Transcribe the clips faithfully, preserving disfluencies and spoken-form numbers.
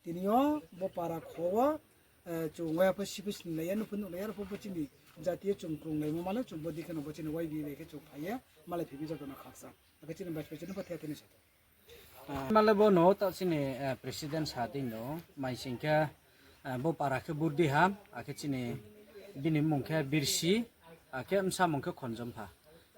Tini yo bo para kho wo, chung waya pho si pho sninglai ya, nuphu nuhlai ya, arphuh bo chini jati yo chung krunglaimo ma le, chung bo dei khe no bo chini Y B A bai khe chung phai ye, malai phi bi joto no khakchang. Akhe chini vice president pho the the ni sa. Ma le bo no taoh chini president sa dei no, mai sing khe, bo para khe Burdi ha, akhe chini bini mmung khe Birsi, akhe bsa mung khe Khonjompha.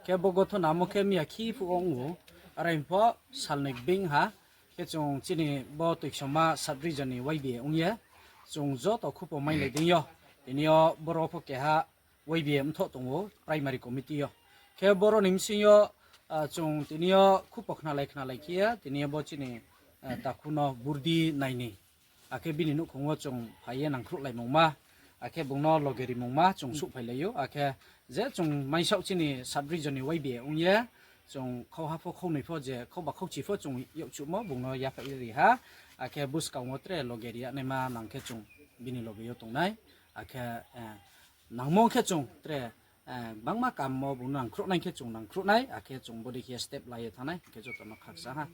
Khe bo gothona mo khe miya khi phuh wo ong ou, are pho salnoi being ha, khe chung chini bo Tuiksoma sub region ni Y B A ong ye, chung joto khupo mailai dei yo, tini yo boro pho keha Y B A mthoh tong ou primary committee yo. Khe boro ni bsing yo, chung tini yo khupo khnalai khnalai khe ye, tini yo bo chini takhu no Burdi nai ni. Akhe bini nouhkhong wo chung phai ye nangkhruhlaimungma, akhe bung no loge rimungma chung souhphailai ou. Akhe je chung maisaoh chini sub region ni Y B A ong ye, chung khauha pho, khaunoi pho, je khauba khauchi pho chung yakchuhmo bung no yaphaih ri ha. Akhe buskang wo tre loge ri ya naima nang khe chung bini loge yo tongnai. Akhe nangmo khe chung tre bangma kammo bung no nangkhruh nai khe chung nangkhruh nai, akhe chung bodei khe step lai ye thanng nai, hing khe joto no khakchang ha.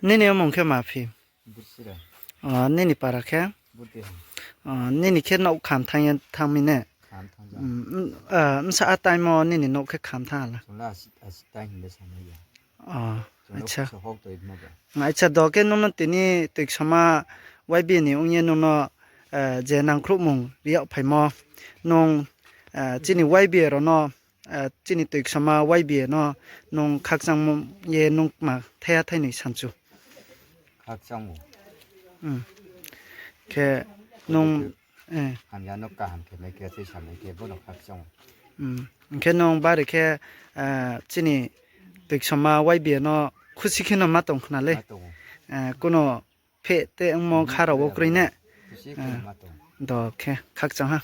Nini mmung khe ma phi? Nini para khe? Nini khe nouh kham thanng ye thanng mi ne? Bsa a time wo nini nouh khe kham thanng ha la? Acha, do khe nung no tini Tuiksoma Y B A ni ong ye nung no je nangkhruhmung ri yagphaimo, nung chini Y B A rao no, chini Tuiksoma Y B A no nung khakchang ye nung kma thaiha thainoi sanchu? Khe nung, hamya no kaham khe mai khe, tei samai khe bo no khakchang. Hing khe nung bari khe chini Tuiksoma Y B A no khusi khe no ma tong khna le. Kuno pheh te ongmo kha rao wo kroi ne? Do khe khakchang ha.